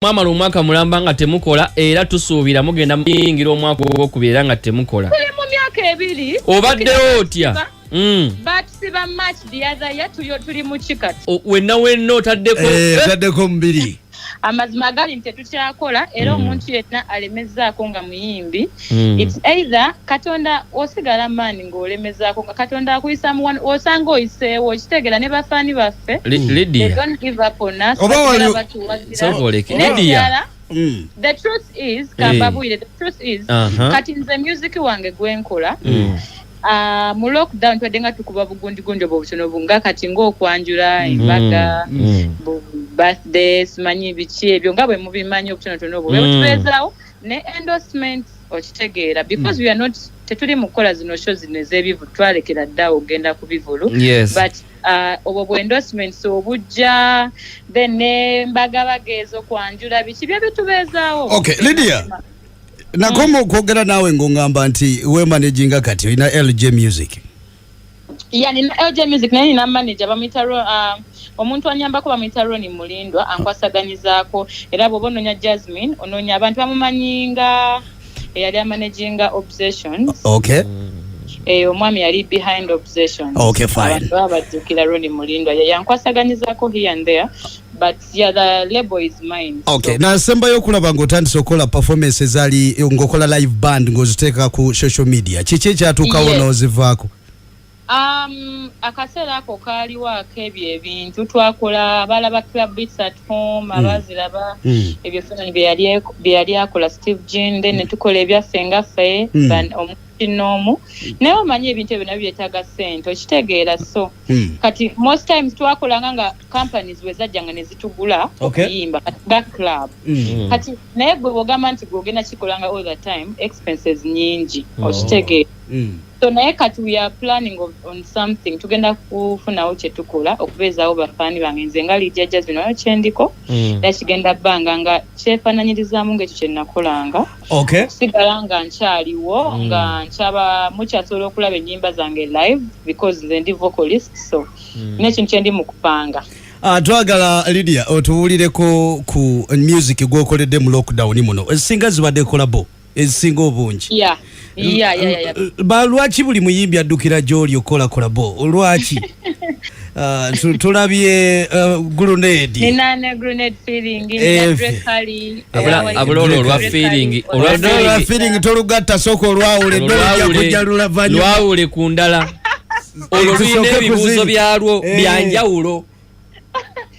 Mwamala omwaka mulamba nga temukola, era tusuubira mugenda muyingira omwaka ogwokubiri era nga temukola. Tuli mu myaka 2. Obaddewo otya? Batusiba March the other year, tuli mu kikati. Wenna wenna otaddeko. Eh, otaddeko omubiri. Amazima gali nti tetukyakola, era omuntu yenna alemezaako nga muyimbi, it's either Katonda osigala maani ng'olemezaako nga Katonda akuyisa mu osanga oyiseewo, okitegeera, ne bafaani baffe. They Lydia, don't give up on us. Oba basigala batuwagira. Sooka oleke. Lydia. N'ekirala, the truth is, kambabuulire, the truth is, kati nze music wange gwenkola, mu lockdown twadde nga tukuba bugundigundi obwo obutono nga kati ng'okwanjula, embaga, birthday, simanyi biki ebyo nga bwe mubimanyi, obutonotono obwo bwe butubeezaawo ne endorsement, okitegeera, because we are not, tetuli mu kukola zino show zino ez'ebivulu, twalekera ddawo ogenda ku bivulu. But obwo bwe endorsements obujja, then nembagabaga ezo, kwanjula, biki bye bitubeezaawo. Okay, Lydia. Nakoma okwogera naawe ng'oŋŋamba nti weemanaginga, kati olina LJ Music. Yeah, nina LJ Music, naye nina manager bamuyita omuntu anyambako bamuyita Roni Mulindwa, ankwasaganyizaako. Era bw'oba onoonya Jasmine, onoonya abantu bamumanyi nga eyali amanaginga Obsessions. Eh, omwami yali behind Obsessions. Okay, fine. Abantu baba bajjukira Roni Mulindwa. Ye yankwasaganyizaako here and there, but yeah, the label is mine. Okay. So, Nasembayo okulaba ng'otandise okukola performance ezaali ng'okola live band, ng'oziteeka ku social media. Kiki ekyatuukawo n'ozivaako? Akaseera ako kaaliwo ak'ebyo ebintu twakola, abalaba Club Beats at Home, abaziraba, ebyo faananyi bye yali akola Steve Jean, then ne tukola ebyaffe nga ffe omuntu n'omu. Naye omanyi ebintu ebyo nabyo byetaaga ssente, okitegeera? So kati most times twakolanga nga companies bwe zajjanga ne zitugula okuyimba, kati nga club. Kati naye gwe bwogamba nti gwe ogenda kikolanga all the time, expenses nyingi, okitegeera? So naye kati we are planning on something, tugenda kufunawo kye tukola okubeezaawo bafaani bange. Nze nga Lydia Jazmine nayo kyendiko, era kigenda bbanga nga kyefaananyirizaamu ng'ekyo kye nakolanga, okusigala nga nkyaliwo, nga nkyaba mukyasobola okulaba ennyimba zange live, because nze ndi vocalist, so n'ekintu kye ndi mu kupanga. Ah, twagala Lydia otuwulireko ku music gwokoledde mu lockdown muno. Ezisinga zibadde collabo, ezisinga obungi. Yeah. Ba lwaki buli muyimbi addukira gy'oli okukola collabo? Lwaki? Ah, tulabye Grenade. Nina ne Grenade Feeling, nina Drake Kali. Abula olwo olwa Feeling, olwa Olwa Feeling. Feeling tolugatta, sooka olwawule. Olwawule. Kujja lulava nnyo. Lwawule ku ndala olwo, lulina Tusooke ku ebibuuzo ziri. byalwo byanjawulo.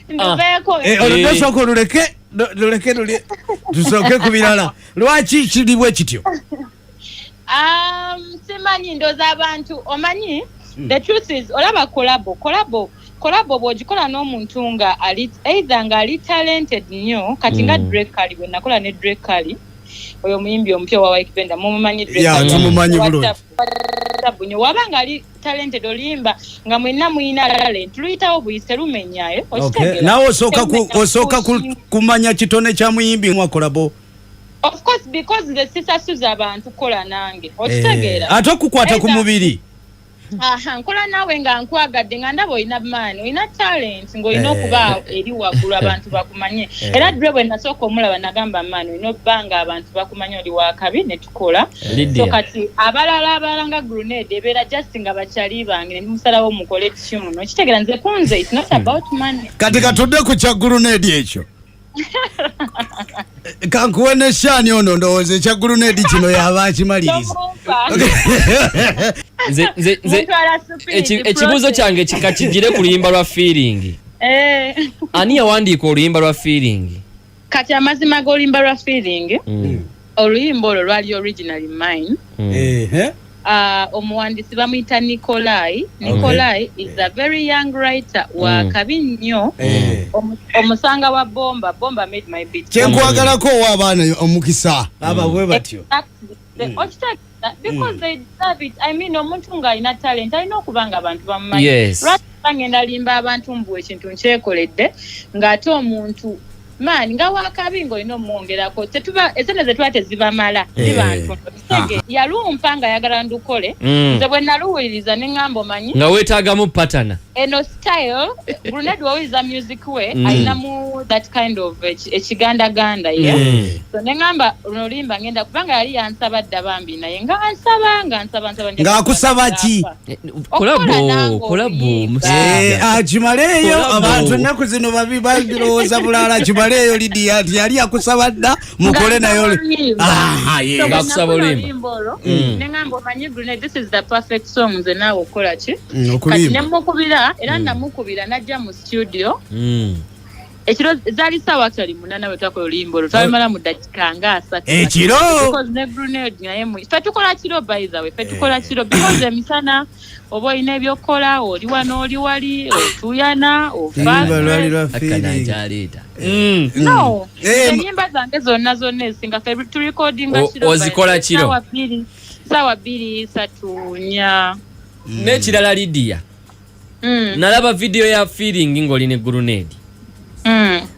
Nduveeko. Olwo tosooka oluleke, luleke luli, tusooke ku birala. Lwaki kiri bwe kityo? Simanyi, ndooza abantu, omanyi, the truth is, olaba collabo bw'ogikola n'omuntu nga ali either nga ali talented nnyo, kati nga Drake Kali, bwe nakola ne Drake Kali, oyo omuyimbi omupya wa Ykee Benda, mumumanyi Drake Kali. Tumumanyi bulungi. WhatsApp nnyo. Waba nga ali talented, oluyimba nga mwenna muyina talent, luyitawo buyisi, terumenyayo, okitegeera? Naawe osooka Terumenya osooka kumanya kitone kya muyimbi mwa collabo. Of course, because nze sisasuza abantu kukola nange, okitegeera? Ate okukwata ku mubiri. Aha, nkola naawe nga nkwagadde, nga ndaba olina maani, olina talent, ng'olina okuba eri waggulu abantu bakumanye. Era Dre bwe nasooka omulaba nagamba, "Maani, olina obba nga abantu bakumanye, oli wakabi," ne tukola. Lydia. So kati abalala nga Grenade ebeera just nga bakyali bange ne musalawo mukole tune, okitegeera? Nze kunze it's not about money. Kati katudde ku kya Grenade ekyo, kankuwe ne shaani ono, ndowooza ekya Grenade kino yaba akimaliriza. Tomumpa. Nze Muntwala speed, ekibuuzo process. kyange kikakigire ku luyimba lwa Feeling. Ani yawandiika oluyimba lwa Feeling? Kati amazima g'oluyimba lwa Feeling, oluyimba olwo lwali originally mine. Omuwandiisi bamuyita Nikolai. Nikolai is a very young writer wa kabi nnyo. Omusanga wa Bomba. Bomba made my beat. Kyenkwagalako, owa abaana omukisa aba bwe batyo. Exactly. Okitegeera? Because they deserve it. I mean, omuntu ng'alina talent alina okuba nga abantu bamumanyi. Lwaki ngenda limba abantu mbu ekintu nkyekoledde, ng'ate omuntu maani nga wakabi ng'olina omwongerako? Tetuba esente zetuba tezibamala, ziba ntono. Okitege, yalumpa nga ayagala ndukole. Nze bwe naluwuliriza ne ŋŋamba, omanyi, Nga weetaagamu partner. Eno style, Grenade wawuliriza music we, alinamu that kind of ekigandaganda, ye. So ne ŋŋamba luno oluyimba ngenda, kubanga yali yansaba dda bambi, naye nga nsaba, nga nsaba, nsaba. Ng'akusaba ki? Collabo, collabo. Kimaleeyo. Collabo. Abantu ennaku zino babi, babirowooza bulala. Kimaleeyo, Lidiya, nti yali akusaba dda mukole naye Aha, ye. Ng'akusaba oluyimba. Olwo ne ŋŋamba, omanyi Grenade, this is the perfect song nze naawe okukola ki. Kati Okuyimba. ne mukubira, era namukubira najja mu studio. Ekiro zaali saawa actually 8 bwe twakola oluyimba olwo, twabimala mu dakiika nga 30. Ekiro? Because ne Grenade naye ffe tukola kiro, by the way, ffe tukola kiro because emisana oba olina ebyokukola, oli wano, oli wali, otuuyana, ofa. Oluyimba lwali lwa feeling. Akanankyaleeta. No, ennyimba zange zonna zonna esinga ffe turecordinga kiro, by the Ozikola way. kiro? Saawa 2, saawa 2, 3, 4. N'ekirala, Lidiya, nalaba vidiyo ya Feeling ng'oli ne Grenade.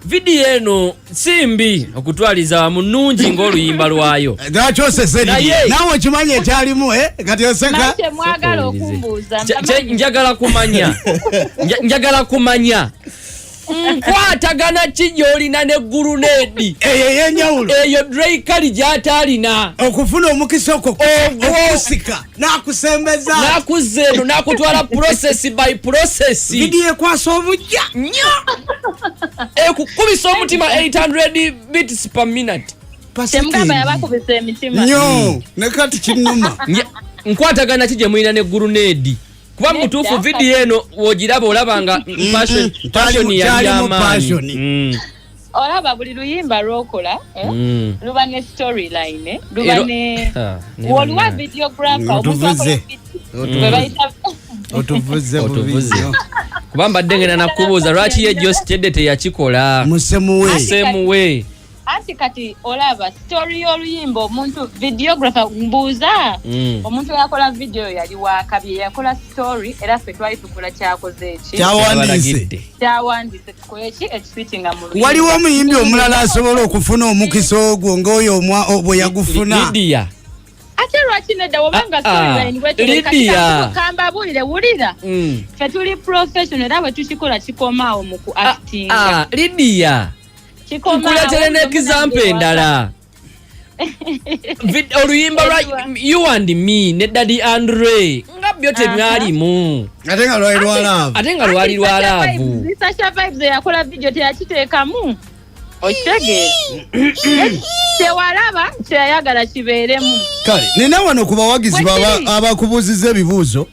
Vidiyo eno si mbi okutwaliza wamu, nnungi ng'oluyimba lwayo. Lwaki osese, Lidiya? Naawe okimanyi ekyalimu, eh? Kati oseka. Naye kyemwagala okumbuuza, Njagala kumanya, njagala kumanya nkwatagana ki gy'olina ne Grenade Eyo ey'enjawulo eyo Dreikali gy'ataalina. Okufuna omukisa okwo okusika n'akusembeza. N'akuzza eno n'akutwala process by process. Vidiyo ekwasa obujja. Nnyo, ekukubisa omutima 800 beats per minute. Temugamba yabakubisa emitima. Nnyo, ne kati kinnuma. Nkwatagana ki gye mulina ne Grenade? Kuba mutuufu, vidiyo eno wogiraba olaba nga passion yali Kyalimu amaanyi. passion. Olaba buli luyimba lwokola, eh, luba ne storyline, eh, luba ne Ah, ne woluwa bannange. videographer, omuntu Otuvuze. akola video, bwe bayita Otuvuze bubi Otuvuze. nnyo. Kuba mbadde ngenda nakubuuza lwaki ye Jostedde teyakikola Musemuwe. Musemuwe. Anti kati olaba story y'oluyimba, omuntu videographer mbuuza, omuntu eyakola video yali wakabi, yakola story, era ffe twali tukola kyakoze eki. Kyawandiise. Kyabalagidde. Kyawandiise, tukole ki ekifitinga mu luyimba. Waliwo omuyimbi omulala asobola okufuna omukisa ogwo ng'oyo bwe yagufuna? Lidiya. Ate lwaki nedda, wobanga Ah, ah, storyline bwetyo? Lydia. Kambabuulire, wulira, ffe tuli professional, era bwe tukikola kikomaawo mu ku actinga. Ah, Lidiya, nkuletere n'example endala. Oluyimba lwa You and Me ne Daddy Andre, nga byo temwalimu. Ate nga lwali lwa love. Ate nga lwali lwa love. Sasha Vibes eyakola video teyakiteekamu, okitegeera? Kyewalaba kyeyayagala kibeeremu. Kale nina wano ku bawagizi Bwe kiri. abakubuuziza ebibuuzo.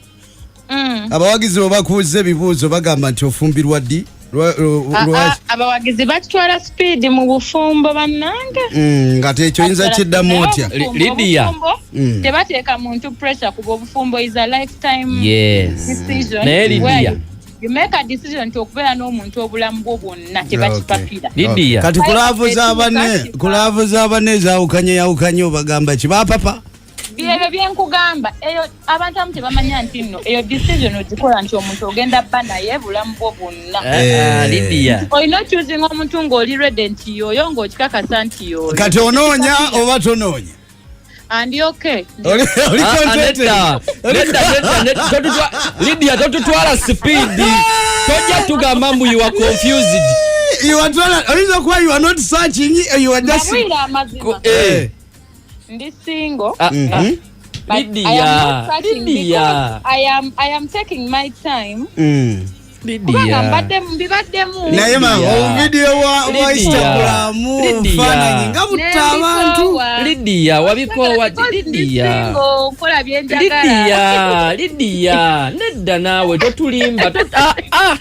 Abawagizi bwe bakubuuziza ebibuuzo bagamba nti ofumbirwa ddi? Ah, ah, abawagizi bakitwala speed mu bufumbo, bannange. Nga tekyo oyinza kiddamu otya? Naye obufumbo- Lydia. obufumbo, tebateeka muntu pressure, kuba obufumbo is a lifetime decision Naye Lydia. where you make a decision nti okubeera n'omuntu obulamu bwo bwonna, tebakipapira. Lydia. Kati ku love z'abane, Kati- ku love z'abane ezawukanye yawukanye, obagamba ki bapapa? Byebyo byenkugamba, eyo abantu abamu tebamanya nti nno eyo decision ogikola nti omuntu ogenda bba naye bulamu bwo bwonna. Ah, ah, Lydia. Olina ochoosinga omuntu ng'oli ready nti yoyo, ng'okikakasa nti yoyo. Kati onoonya oba tonoonya? And okay. Oli Ah, ah, contented? Nedda, nedda, nedda, nedda. Lydia, totutwala speed, tojja tugamba mbu you are confused. You are oyinza okuba you are not searching, you are just Mbabwire amazima, ndi single. Ah, ah. But I am Lydia, not searching Lydia. because I am taking my time. Kubanga Lydia. mbadde mbibaddemu. Naye ma Lydia. obuvidiyo bwa Lydia. Instagram, Lydia. obufaananyi nga butta abantu. Nembikoowa. Lydia, wabikoowa. Because ndi Lydia. single, nkola bye njagala. Lydia, Lydia, nedda naawe totulimba. Ah, ah.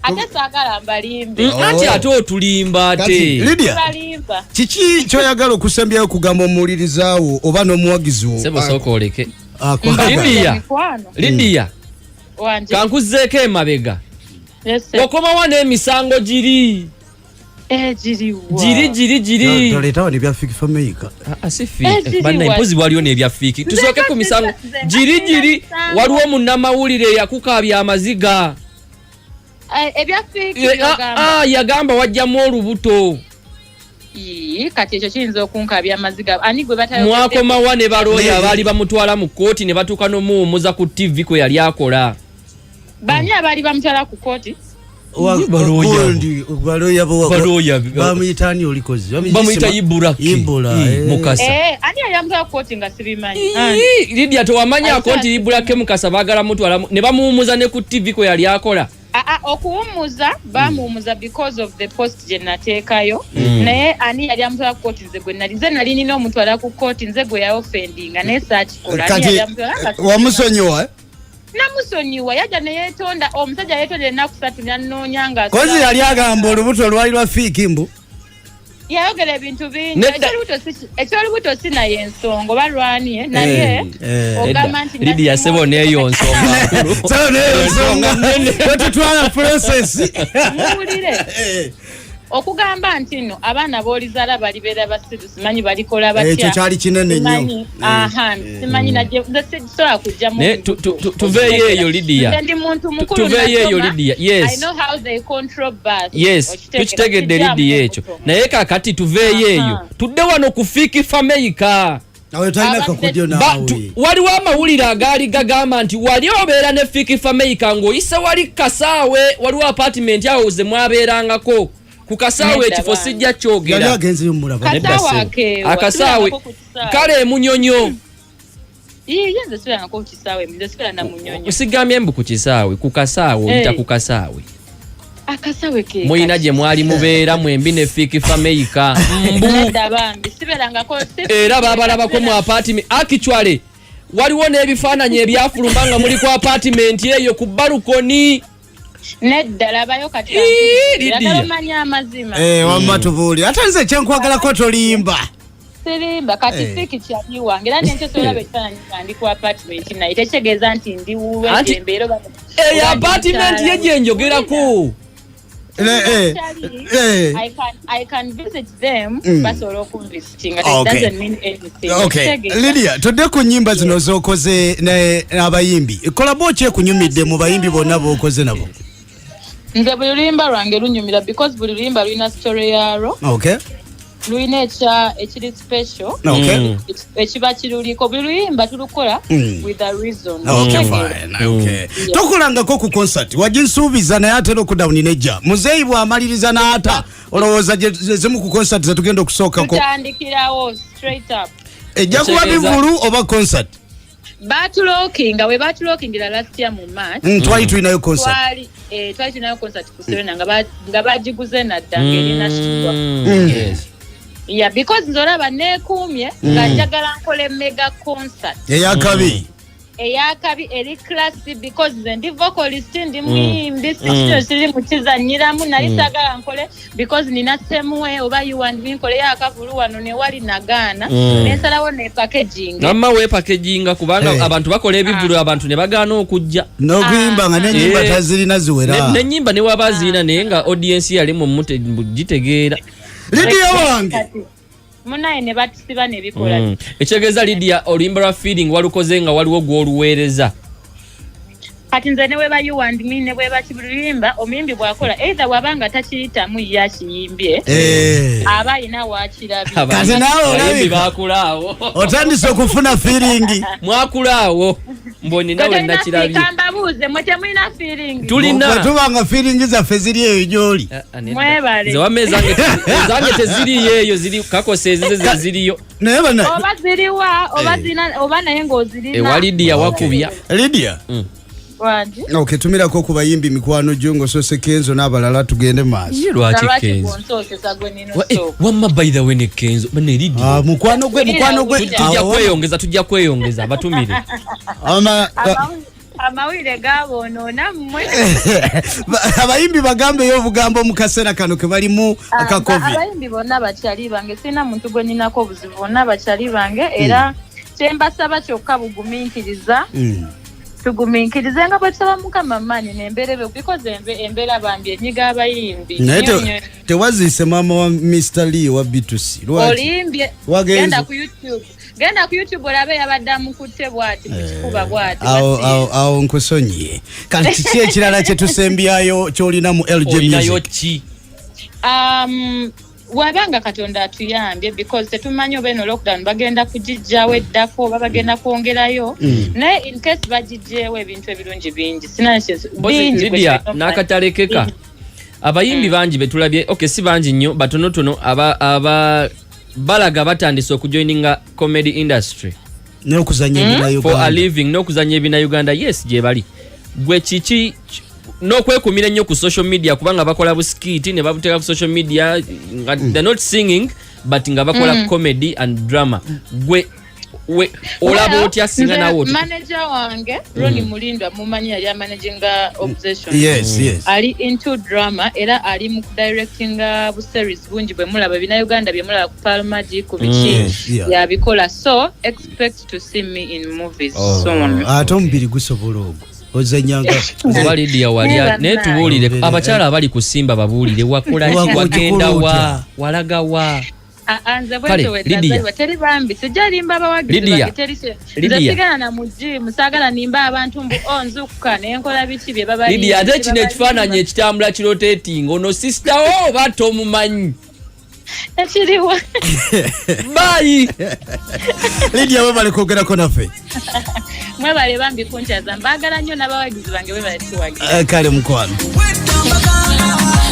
Ate saagala mbalimbe. Anti ate otulimba Kati, ate. Lydia, Balimba. kiki kyoyagala okusembyayo okugamba omuwuliriza wo oba n'omuwagizi wo? Sebo, sooka oleke. Akwagala. Lydia. Mikwano. Lydia, Wanje. kankuzzeeko emabega. Yes, sir. Wakomawa n'emisango giri. Eh, giriwa? Giri, giri, giri. Toleetawo nebya Fik Fameica. Ah, ah, si Eh, Fik. giri Banna, wa- mpozi waliwo n'ebya Fik. Tusooke ku misango. Nze Giri, nga giri. misango. Waliwo munnamawulire eyakukaabya amaziga. Eh, ebya Fik Eh, ah, byogamba. ah, yagamba wajjamu olubuto. Ii, kati ekyo kiyinza okunkabya amaziga. Ani gwe batayogedde? Mwakomawa ne balooya abaali bamutwala mu kkooti ne batuuka n'omuwummuza ku ttivi kwe yali akola. Bani abaali bamutwala ku kkooti? Balooya. Gundi, balooya bo- Balooya. Bamuyita ani olikozi? Bamuyita Ibulaki. Ibula, Ii, eh. Mukasa. Eh, ani yali amutwala ku kkooti nga sibimanyi? Ani? Ii, Lydia tewamanyako nti Ibulake Mukasa baagala mutwala ne bamuwummuza ne ku ttivi kwe yali akola. Aa, okuwummuza bamuwummuza because of the post gye nateekayo. Naye ani yali amutwala ku kkooti? Nze gwe nali, nze nali nina omutwala ku kkooti, nze gwe yaoffendinga, naye saakikola. Ani Kati yali amutwala nga sibimanyi? Wamusonyiwa, eh? Namusonyiwa, yajja ne yeetonda. Omusajja yeetonda ennaku 3 nannoonya nga Kozi yali agamba olubuto lwali lwa Fik mbu. Yayogera ebintu bingi. Nedda. Ekyolubuto si naye ensonga oba lwanie naye Eh. ogamba nti Lydia sebo n'eyo nsonga nkulu. So neyo nsonga wetutwala process. Muwulire, okugamba nti nno abaana b'olizaala balibeera basiru, simanyi balikola batya. Ekyo kyali kinene nnyo. Simanyi, aha, simanyi najje nze sisobola kujja mu Naye tuveeyo eyo, Lydia. Nze ndi muntu mukulu, Tuveeyo eyo, nasoma. Lydia. Yes. I know how they control birth. Yes. Okitegeera? Tukitegedde. Sijjaamu Lydia, ekyo lubuto. naye kakati tuveeyo eyo, tudde wano ku Fik Fameica. Awe talina kakudyo naawe. Waliwo amawulire agaali gagamba nti wali obeera ne Fik Fameica ng'oyise wali kasaawe, waliwo apartment awo ze mwabeerangako ku kasaawe. Nedda, Ekifo bange. sijja Yali kyogera. agenzeyo mulaba. Nedda, Kasaawe ssebo. akeewa. Akasaawe Sibeerangako ku kisaawe. kale emunyonyo. Ii, ye nze sibeerangako ku kisaawe, nze sibeera na Munyonyo. Sigambye mbu ku kisaawe, ku kasaawe oyita Eh. ku kasaawe. Akasaawe ke Muyina gye mwali mubeera mwembi ne Fik Fameica mbu. Nedda bambi, sibeerangako Era babalabako mu apartment. Actually waliwo n'ebifaananyi ebyafuluma nga muli ku apartment eyo ku balcony. Nedda, labayo kati. Ii, Lydia. Yagala omanya amazima. Eh, wamma tubuulire, ate nze kyenkwagalako tolimba. Sirimba kati. Eh. Fik kyali wange era nensobola ekifaananyi nga ndi ku apartment, naye tekitegeeza nti ndi wuwe. Embeera Eyo apartment ye gye njogerako. Eh, eh. I can visit them. Basobola okunvisitinga. It doesn't mean anything. Okay. Okitegeeza? Lydia, tudde ku nnyimba zino z'okoze n'abayimbi. Collabo ki ekunyumidde mu bayimbi bonna b'okoze nabo? Nze buli luyimba lwange lunyumira because buli luyimba lulina story yalwo, lulina ekya ekiri special ekiba kiruliko. Buli luyimba tulukola with a reason. Okay, Okitegeera? fine. Okay. Tokolangako ku concert, waginsuubiza naye ate lockdown nejja. Muzeeyi bw'amaliriza n'ata, olowooza zimu ku concert zetugenda okusookako? Tutandikirawo straight up. Ejja kuba bivulu oba concert? Batulokinga, we batulokingira last year mu March. Twali tulinayo concert. Twali tulinayo concert ku Serena nga bagiguze nadda ng'erina Sheebah. Yeah, because nze olaba neekuumye nga njagala nkole mega concert Eyakabi. Eyakabi, eri classy, because nze ndi vocalist, ndi muyimbi, sikino siri mukizanyiramu. Nali saagala nkole because nina semuwe oba you and me nkoleyo akavulu wano newali nagaana. Nensalawo ne packaging. Namma weepackaginga kubanga abantu bakola ebivulu, abantu ne bagaana okujja. N'okuyimba nga n'ennyimba tazirina ziwera. N'ennyimba ne waba zirina, naye nga audience yali mu gitegeera. Lydia wange. Kati, munaye ne batusiba ne bikola. Ekitegeeza Lydia, oluyimba lwa Feeling walukoze nga waliwo gw'oluweereza. Kati nze ne bweba you and me, ne bweba kibuluyimba, omuyimbi bw'akola, either bw'aba nga takiyitamu ye akiyimbye, aba ayina wakirabye. Kati naawe Abayimbi olabika bakulaawo. Otandise okufuna feeling. Mwakulaawo mboni nawe nakirabye. Kambabuuze, mwe temulina feeling? Tulina. Bwe tuba nga feeling zaffe ziri eyo gy'oli. Ah, ah, nedda. Mwebale. Nze wamma ezange teziriyo eyo, ziri kakosa ezize ze ziriyo. Naye bana Oba ziriwa oba zina oba naye ng'ozirina. Ewa Lydia wakubya. Lydia. Wangi. Okay, tumirako ku bayimbi mikwano gyo ng'osoose Kenzo n'abalala, tugende maaso. Ye lwaki Lwaki Kenzo? gwonsoosesa gwe nina osooka? Wamma by the way ne Kenzo bane Lydia. Ah, mukwano gwe, mukwano gwe. Tujja kweyongeza, tujja kweyongeza abatumire. Amawulire gaboonoona mmwe. Abayimbi bagambeyo obugambo mu kaseera kano ke balimu aka COVID. Abayimbi bonna bakyali bange, sirina muntu gwe ninako obuzibu, bonna bakyali bange, era kyembasaba kyokka bugumiikiriza. Tugumiikirize nga bwe tusaba Mukama maanyi nembeera ebe, because embeera bambi enyiga abayimbi. Naye Nnyo, nnyo. Tewaziise maama wa Mr Lee wa B2C. Lwaki? Olimbye. Wagenze. Genda ku YouTube, genda ku YouTube olabe yabadde amukutte bw'ati mu kifuba bw'ati. Awo awo awo nkusonyiye. Kati kiki ekirala kye tusembyayo ky'olina mu LJ Olinayo Music? ki? Wabanga Katonda atuyambye, because tetumanyi oba eno lockdown bagenda kugijjawo eddako oba bagenda kwongerayo. Naye in case bagijjeewo, ebintu ebirungi bingi. Sina bingi. Lydia, n'akatalekeka, abayimbi bangi betulabye, okay, si bangi nnyo, batonotono aba balaga batandise okujoininga comedy industry n'okuzanya ebina for a Uganda. living, n'okuzanya ebina Uganda. Yes, gye bali. Gwe kiki n'okwekumira ennyo ku social media, kubanga bakola bu skit ne babuteeka ku social media nga they're not singing, but nga bakola comedy and drama. Gwe we olaba Well, otya singa nze naawe manager wange Ronnie Mulindwa, mumanyi, yali amanaginga Obsession. Yes. Ali into drama, era ali mu kudirectinga bu series bungi bwe mulaba, bina Uganda bye mulaba ku Pearl Magic, ku biki, yabikola. So expect to see me in movies soon. Ate omubiri gusobola ogwo ozanyanga? Oba Lydia wali Never. naye tubuulire, abakyala abali ku Simba babuulire, wakola ki? Wagenda Ogikola wa? otya? Walaga wa? Ah, ah, nze Kale, bwentyo bwe Lydia. nazaalibwa. Teri bambi, sijja limba abawagizi Lydia. bange, teri nze Lydia. sigala na mu gym, saagala nimba abantu mbu o nzukuka nenkola biki bye babalimba. Lydia, ate kino Babalimba. ekifaananyi ekitambula kirotating, ono sister wo oba tomumanyi? Ekiriwa? Bye. Lydia, webale kwogerako naffe. Mwebale bambi kunkyaza, mbaagala nnyo n'abawagizi bange, webale tuwagira. Kale mukwano. Wetambagala.